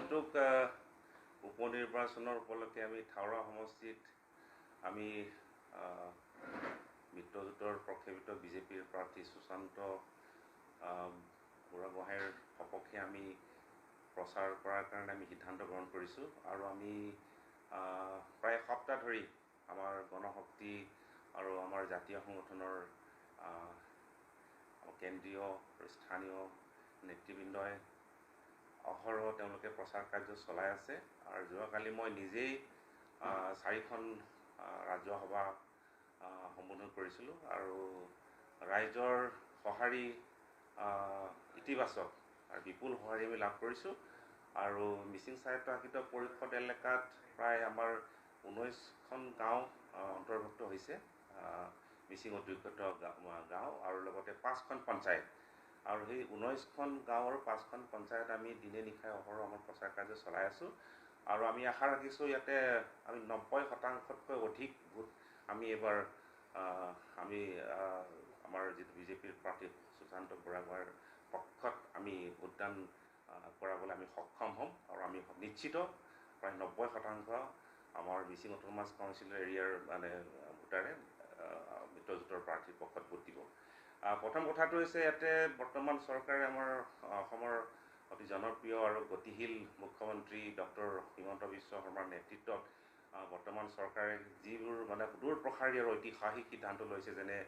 আগন্তুক উপ নিৰ্বাচনৰ উপলক্ষে আমি থাওৰা সমষ্টিত আমি মিত্ৰজোঁটৰ প্ৰক্ষেপিত বিজেপিৰ প্ৰাৰ্থী সুশান্ত বুঢ়াগোহাঁইৰ সপক্ষে আমি প্ৰচাৰ কৰাৰ কাৰণে আমি সিদ্ধান্ত গ্ৰহণ কৰিছোঁ। আৰু আমি প্ৰায় এসপ্তাহ ধৰি আমাৰ গণশক্তি আৰু আমাৰ জাতীয় সংগঠনৰ কেন্দ্ৰীয় আৰু স্থানীয় নেতৃবৃন্দই অহৰহ তেওঁলোকে প্ৰচাৰ কাৰ্য চলাই আছে। আৰু যোৱাকালি মই নিজেই চাৰিখন ৰাজহুৱা সভা সম্বোধন কৰিছিলোঁ আৰু ৰাইজৰ সঁহাৰি ইতিবাচক আৰু বিপুল সঁহাৰি আমি লাভ কৰিছোঁ। আৰু মিচিং স্বায়ত্তশাসিত পৰিষদ এলেকাত প্ৰায় আমাৰ 19খন গাঁও অন্তৰ্ভুক্ত হৈছে, মিচিং অধ্যুষিত গাঁও, আৰু লগতে 5খন পঞ্চায়ত। আৰু সেই 19খন গাঁও আৰু 5খন পঞ্চায়ত আমি দিনে নিশাই অহৰহ আমাৰ প্ৰচাৰ কাৰ্য চলাই আছোঁ। আৰু আমি আশা ৰাখিছোঁ ইয়াতে আমি 90%তকৈ অধিক ভোট আমি এইবাৰ আমি আমাৰ যিটো বিজেপিৰ প্ৰাৰ্থী সুশান্ত বুঢ়াগোহাঁইৰ পক্ষত আমি ভোটদান কৰাবলৈ আমি সক্ষম হ'ম। আৰু আমি নিশ্চিত প্ৰায় 90% আমাৰ মিচিং অট'নমাছ কাউন্সিল এৰিয়াৰ মানে ভোটাৰে মিত্ৰজোঁটৰ প্ৰাৰ্থীৰ পক্ষত ভোট দিব। প্ৰথম কথাটো হৈছে ইয়াতে বৰ্তমান চৰকাৰে আমাৰ অসমৰ অতি জনপ্ৰিয় আৰু গতিশীল মুখ্যমন্ত্ৰী ডক্টৰ হিমন্ত বিশ্ব শৰ্মাৰ নেতৃত্বত বৰ্তমান চৰকাৰে যিবোৰ মানে সুদূৰ প্ৰসাৰী আৰু ঐতিহাসিক সিদ্ধান্ত লৈছে, যেনে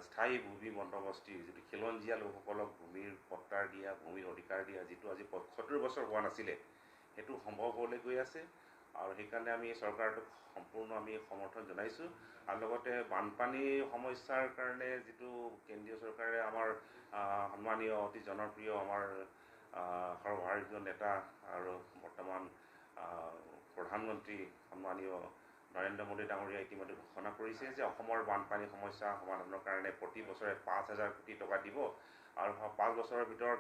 স্থায়ী ভূমি বন্দোবস্তি, যিটো খিলঞ্জীয়া লোকসকলক ভূমিৰ পট্টাৰ দিয়া, ভূমিৰ অধিকাৰ দিয়া, যিটো আজি 75 বছৰ হোৱা নাছিলে, সেইটো সম্ভৱ হ'বলৈ গৈ আছে। আৰু সেইকাৰণে আমি চৰকাৰটোক সম্পূৰ্ণ আমি সমৰ্থন জনাইছোঁ। আৰু লগতে বানপানীৰ সমস্যাৰ কাৰণে যিটো কেন্দ্ৰীয় চৰকাৰে আমাৰ সন্মানীয় অতি জনপ্ৰিয় আমাৰ সৰ্বভাৰতীয় নেতা আৰু বৰ্তমান প্ৰধানমন্ত্ৰী সন্মানীয় নৰেন্দ্ৰ মোদী ডাঙৰীয়াই ইতিমধ্যে ঘোষণা কৰিছে যে অসমৰ বানপানী সমস্যা সমাধানৰ কাৰণে প্ৰতি বছৰে 5,000 কোটি টকা দিব আৰু 5 বছৰৰ ভিতৰত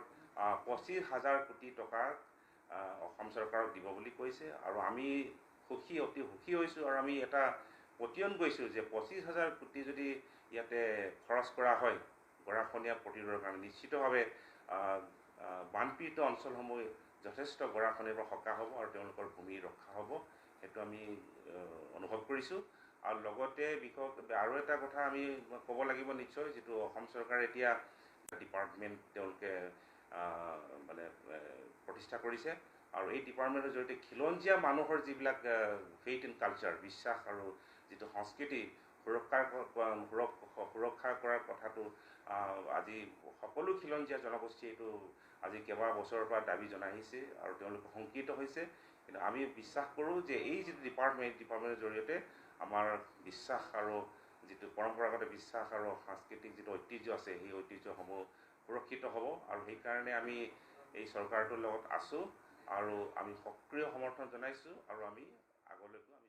25,000 কোটি টকা অসম চৰকাৰক দিব বুলি কৈছে। আৰু আমি সুখী, অতি সুখী হৈছোঁ। আৰু আমি এটা পতিয়ন গৈছোঁ যে 25,000 কোটি যদি ইয়াতে খৰচ কৰা হয় গৰাখহনীয়া প্ৰতিৰোধৰ কাৰণে, নিশ্চিতভাৱে বানপীড়িত অঞ্চলসমূহ যথেষ্ট গৰাখহনীয়াৰ পৰা সকাহ হ'ব আৰু তেওঁলোকৰ ভূমি ৰক্ষা হ'ব, সেইটো আমি অনুভৱ কৰিছোঁ। আৰু লগতে বিশেষ আৰু এটা কথা আমি ক'ব লাগিব নিশ্চয়, যিটো অসম চৰকাৰে এতিয়া ডিপাৰ্টমেণ্ট তেওঁলোকে মানে প্ৰতিষ্ঠা কৰিছে। আৰু এই ডিপাৰ্টমেণ্টৰ জৰিয়তে খিলঞ্জীয়া মানুহৰ যিবিলাক ফেইথ এণ্ড কালচাৰ, বিশ্বাস আৰু যিটো সংস্কৃতি সুৰক্ষা কৰাৰ কথাটো আজি সকলো খিলঞ্জীয়া জনগোষ্ঠীয়ে এইটো আজি কেইবা বছৰৰ পৰা দাবী জনাই আহিছে আৰু তেওঁলোক শংকিত হৈছে। কিন্তু আমি বিশ্বাস কৰোঁ যে এই যিটো ডিপাৰ্টমেণ্টৰ জৰিয়তে আমাৰ বিশ্বাস আৰু যিটো পৰম্পৰাগত বিশ্বাস আৰু সাংস্কৃতিক যিটো ঐতিহ্য আছে, সেই ঐতিহ্যসমূহ সুৰক্ষিত হ'ব। আৰু সেইকাৰণে আমি এই চৰকাৰটোৰ লগত আছোঁ আৰু আমি সক্ৰিয় সমৰ্থন জনাইছোঁ আৰু আমি আগলৈকো আমি